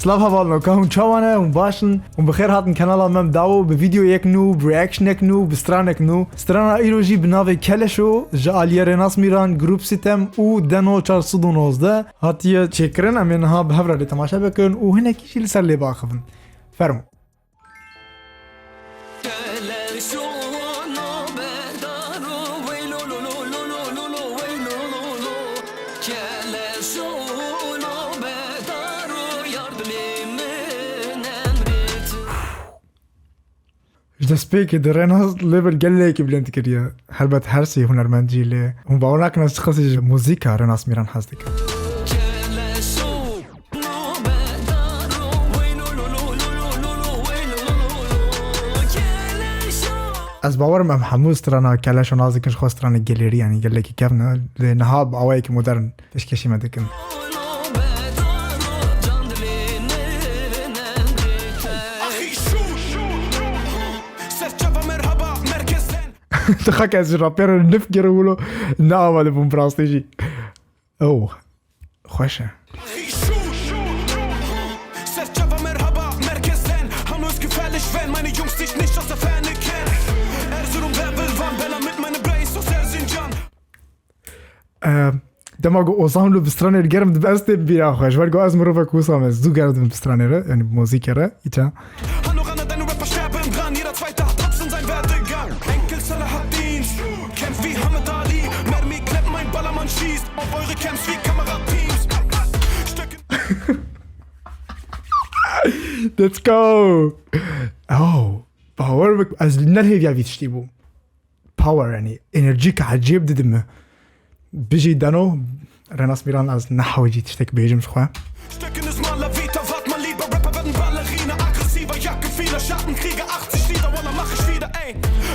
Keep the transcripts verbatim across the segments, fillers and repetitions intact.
Silav hevalno, ka hûn çawa ne? Hûn baş in? Hûn bi xêr hatin kanala me. Dawo bi vîdeoyek nû, bi reactionek nû, bi stranek nû. Strana îro jî bi navê Keleşo ji aliyê Rênas Mîran, Grup Sitem û Deno çar sed û nozdeh hatiye çêkirin. Em ê niha bi hev re lê temaşe bikin û hinekî jî li ser lê biaxivin. Fermo. Ji destpêkê de Rênas level gelekî bilind kiriye. Helbet her sê hunermend jî lê hûn bawer nakin ez çiqasî ji muzîka Rênas Mîran hez dikim. Ez bawerim em hemû strana Keleşo nas dikin, ji xwe stranê gelêrî, yanî gelekî kevn e. Lê niha bi awayekî modern pêşkêşî me dikin. Dixa ke ez ji raperê nifkirim wilo ne ava dibûm bi rastî jî. Ew xweş e. Serçava merhaba merkezden. Hanno ist gefährlich, wenn meine Jungs dich nicht aus der Ferne kennen. Erzurum, wer will wann, Bella mit meinem Blaze aus Erzincan. Ehm, dema ku Ozan li bi stranê germ dibe, ez têm bîra xwe. Ji ber ku ez mirovek wisa me, zû germ dibim bi stranê re, yani bi muzîkê re, îta. Hanno ran an deine Rapper, sterben dran. Jeder Zweite hat Raps in seinem Werdegang. Enkel Salahaddin, kämpft wie Hammad Ali. Mermi klemmt mein Ballermann, schießt auf eure Camps wie Kamerateams. Stöcke Let's go! Oh, bawer bik, ez li ne hêviya vî tiştî bûm. Power, yani enerjîka ecêb didime. Bijî Deno, Rênas Mîran, ez nehewicî tiştek bêjim ji xwe. Stöcken ist mal la Vita, wart mal lieber, Rapper werden Ballerina, aggressiver, Jagdgefühle, Schattenkrieger, achtzig Lieder, Walla, mach ich wieder, ey.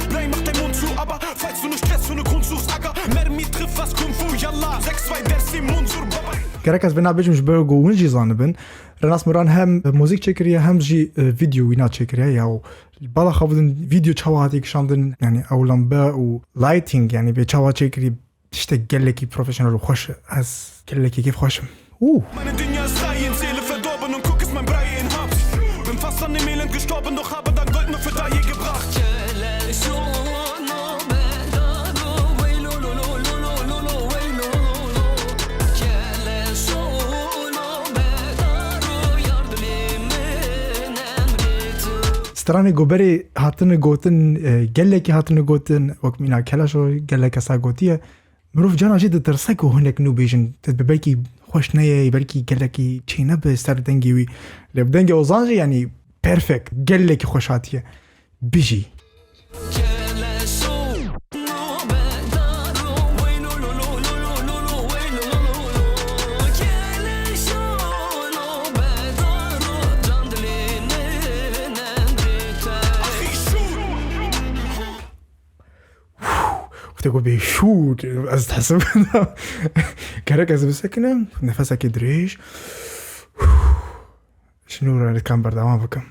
Blei, mach deinen Mund zu, aber falls du nur Stress für eine Grundsuchst, Acker, Mermi trifft was Kung Fu, Yalla, sechs zwei, Dersim, Munzur, Baba. Gerek ez vê nabêjim ji ber ku hûn jî zanibin. Rênas Mîran hem muzîk çêkiriye, hem jî, e, vîdeo wîna çêkiriye. Ya, bala xwe bidin, vîdeo çawa hatiye kişandin, yani ew lambe û lighting, yani bê çawa çêkirî, tiştek gelekî profesyonel û xweş e. Ez gelekî kêfxweş im. Û Meine Dünya ist rein, Seele verdorben und guck, ist mein Brei in Haft. Bin fast an dem Elend gestorben, doch habe dann Gold nur für Daye gebracht. Stranê ku berê hatine gotin, e, gelekî hatine gotin, wek mîna Keleşo gelek kesa gotiye. Mirov cana jî ditirse ku hinek nû bêjin, te bi belkî xweş neyê, belkî gelekî çênebe ser dengê wî. Lê bi dengê Ozan jî, yanî perfect, gelekî xweş hatiye. Bijî. Wextê ku bê şû, ez dihesibim. Gerek ez bisekinim, nefesekê dirêj. Ji nû re dikan berdewam bikim.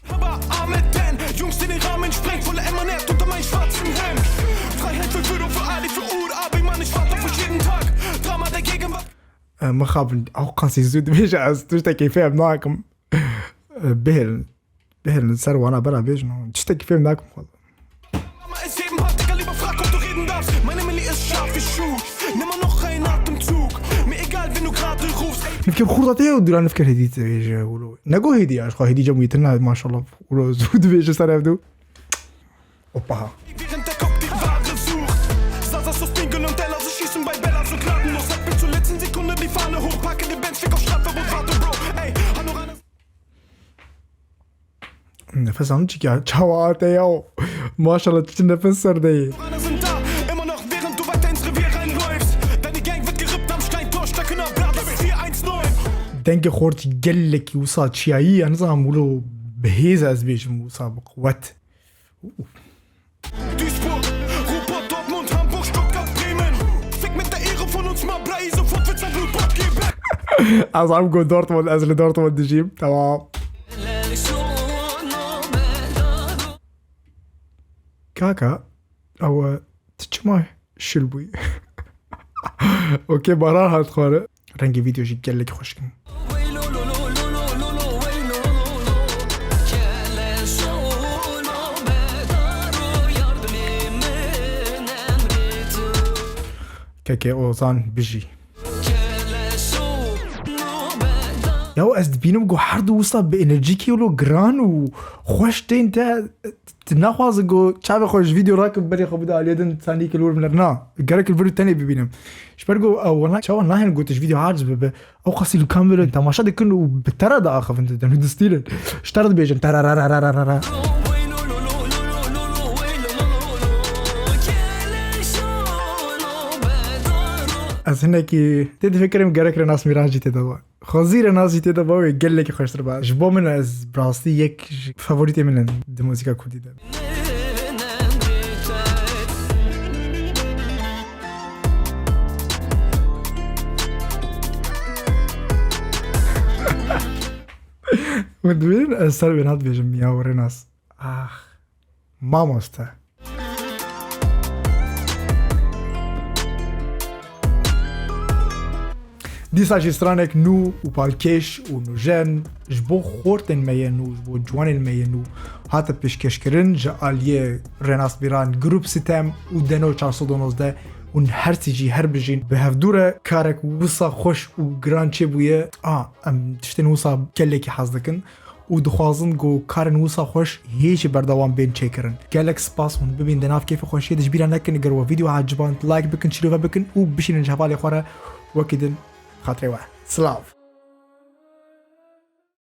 Haba Ahmed Den, Jungs in den Rahmen, sprengt volle M an Erd unter meinen schwarzen Hemd. Freiheit für Führer, für Ali, für Ur, Abi, Mann, ich warte auf jeden Tag. Drama der Gegenwart. Mixabin, ew qasî zû dibêje, ez tiştekî fêm nakim. Bihêlin. Bihêlin ser wana bera bêjin, tiştekî fêm nakim xwe. Mama ist jeden Part, Digga, lieber frag, ob du reden darfst. Meine Milli ist scharf wie Schuh. Nimm mal noch einen Atemzug. Mir egal, wenn du gerade rufst. Ey, nifkir xurda te û dira nifkir hêdî te bêje, wilo. Nego hêdî ya, ji xwe hêdî cem wî tirna, maşallah. Wilo zû dibêje ser ev du. Hoppa. Während der Kopf die Ware sucht. Sasa, Sus, Pinkel und Teller, sie schießen bei Bella so gnadenlos. Hab bis zur letzten Sekunde die Fahne hoch, packe den Benz, fick auf Strafverbot, warte, Bro. Ey, Hanno Rana. Nefes alın çikiya, çawa hate ya. Maşallah, çi nefes serdeyê. Rana sind da, immer noch, während du weiter ins Revier reinläufst. Deine Gang wird gerippt am Steintor, Stöcke, Brothers, vier eins neun. Dengê xortî gelekî wisa çiyayî, ez nizanim wilo bi hêz ez bêjim wisa bi quwet. Duisburg, Ruhrpott, Dortmund, Hamburg, Stuttgart, Bremen. Fick mit der Ehre von uns mal Blei, sofort wird's ein Blutbad geben. Ez em got Dortmund, ez li Dortmund dijîm. Tamam. Kaka, ew, tu çima şil bûyî? Okey, baran hat xware. Rengê vîdeo jî gelek xweşik in. Keke Ozan bijî. Ya ez dibînim ku her du wisa bi enerjîkî wilo giran û xweş tên te, tu naxwaze ku çavê xwe ji vîdeo rakin berê xwe bide aliyê din sanî ki li wir binêr. Na, gerek li vir tenê bibînim. Ji ber ku ew wana çawa nahên ku tu ji vîdeo aciz bibe. Ew qasî li kamera temaşe dikin û bi te re diaxivin, didin û distînin. Ji te re dibêjin terererererere. Ez hinekî tê difikirim gerek Renas Mîran jî tê de ba. Xwezî Renas jî tê de ba wê gelekî xweştir ba. Ji bo min ez bi rastî yek ji favorîtê min in di muzîka kurdî de. Hûn dibînin ez ser wê nadibêjim ya Renas. Ah, mamoste. Dîsa jî stranek nû û balkêş û nûjen ji bo xortên me yên nû, ji bo ciwanên me yên nû hate pêşkêşkirin ji aliyê Renas Bîran, Grup Sitem û Deno çar sed û nozdeh. Hûn her sî jî her bijîn. Bi hevdû re karek wisa xweş û giran çêbûye. A, em tiştên wisa gelekî hez dikin û dixwazin ku karên wisa xweş hê jî berdewam bên çêkirin. Gelek spas hûn bibîn di nav kêfê xweşiyê de. Ji bîra nekin, ger we vîdeo eciban, like bikin, şîrove bikin û bişînin ji hevalê xwe re wekî din. Xatirê we. Silav.